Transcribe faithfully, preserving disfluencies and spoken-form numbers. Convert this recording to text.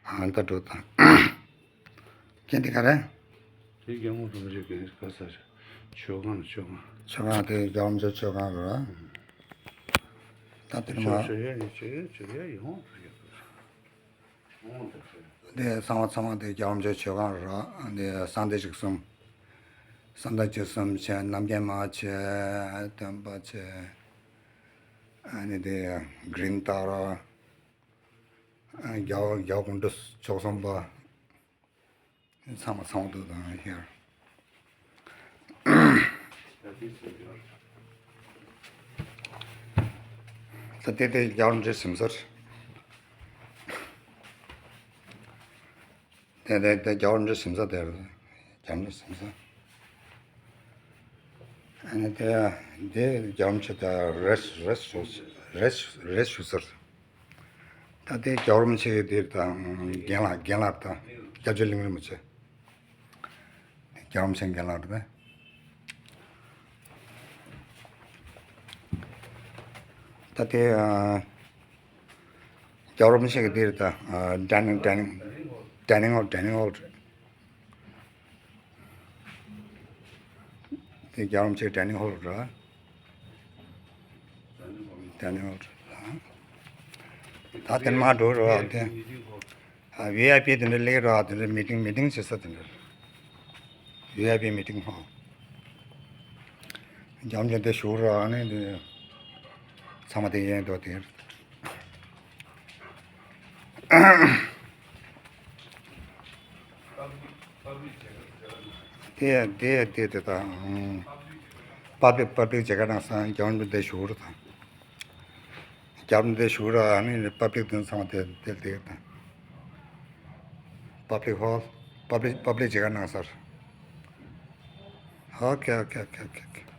ཨ་ད་འགྲོ་དང་། ཁྱེད་འདི་ག་རེ། དེ་རྒྱལ་མོ་རིན་པོ་ཆེ་གི་ག་ས་རེད། མཆོད་ཁང་རེད། མཆོད་ཁང་། མཆོད་ཁང་དེ་རྒྱལ་བ་རིན་པོ་ཆེ་མཆོད་ཁང་རེད། ད་དེར་མ། མཆོད་ཡ་ནི་མཆོད་ཡ་མཆོད་ཡ་ཡོང་། དེ་ཚང་མ་ཚང་མ་དེ་རྒྱལ་བ་རིན་པོ་ཆེ་མཆོད་ཁང་རེད། དེ་གསང་བདེ་བཞི་གསུམ། གསང་བདེ་བཞི་གསུམ་བྱས། རྣམ་རྒྱལ་མ་བྱས། སྟོན་པ་བྱས། ཨ་ནི་དེ་གྲི་སྟག་ར། རྒྱལ་བ་རྒྱལ་བ་དགུང་གྲི་མཆོག་གསུམ་པ། ཚང་མ་ཚང་དུ་དང་ཧེར། ད་དེ་དེ་རྒྱལ་བ་རིན་པོ་ཆེ་གཟིམ་ས་རེད། དེ་དེ་དེ་རྒྱལ་བ་རིན་པོ་ཆེ་གཟིམ་ས་དེ་རེད། རྒྱལ་བ་རིན་པོ་ཆེ་གཟིམ་ས། ཨ་ནི་དེ་དེ་རྒྱལ་བ་རིན་པོ་ཆེ་ད་རེས་རེས་ཞུ་རེས་རེས་ཞུ་ས་རེད། ད་དེ་རྒྱལ་བ་རིན་པོ་ཆེ་གི་དེ་དང་རྒན་ལགས་རྒན་ལགས་དང་སྐྱབས་རྗེ་གླིང་རིན་པོ་ཆེ། རྒྱལ་བ་རིན་པོ་ཆེ་རྒན་ལགས་རེད་པས། ད་དེ་ཨ་རྒྱལ་བ་རིན་པོ་ཆེ་གི་དེ་རེད། ད་ཨ་ཌའི་ནིང་ཌའི་ནིང་ཌའི་ནིང་ཧོལ། ཌའི་ནིང་ཧོལ་རེད། དེ་རྒྱལ་བ་རིན་པོ་ཆེ་ཌའི་ནིང་ཧོལ་རེད། ཌའི་ནིང་ཧོལ་རེད། ད་དེ་མར་འགྲོ་རོགས། དེ་ཨ་ཝི་ཨའི་པི་དེ་འདྲ་སླེབས་རོགས། དེ་འདྲ་མི་ཊིང་མི་ཊིང་བྱེད་ས་དེ་འདྲ། ཝི་ཨའི་པི་མི་ཊིང་ཧོལ། རྒྱལ་བ་རིན་པོ་ཆེ་དེ་བཞུགས་རོགས། ཨ་ནི་དེ་ཚང་མ་དེ་ཡན་འགྲོ་དེ། དེ་དེ་དེ་དེ་དང་པབ་ལིག་པབ་ལིག་མཇལ་ཁ་གནང་ས་རྒྱལ་བ་རིན་པོ་ཆེ་དེ་བཞུགས་རོགས་དང་། རྒྱལ་བ་རིན་པོ་ཆེ་དེ་བཞུགས་རོགས། ཨ་ནི་པབ་ལིག་དེ་ཚང་མ་དེ་དེ་དེ་དང་། པབ་ལིག་ཧོལ། པབ་ལིག་པབ་ལིག་མཇལ་ཁ་གནང་ས་རེད། ཨོ་ཁེ་ཨོ་ཁེ་ཨོ་ཁེ་ཨོ་ཁེ།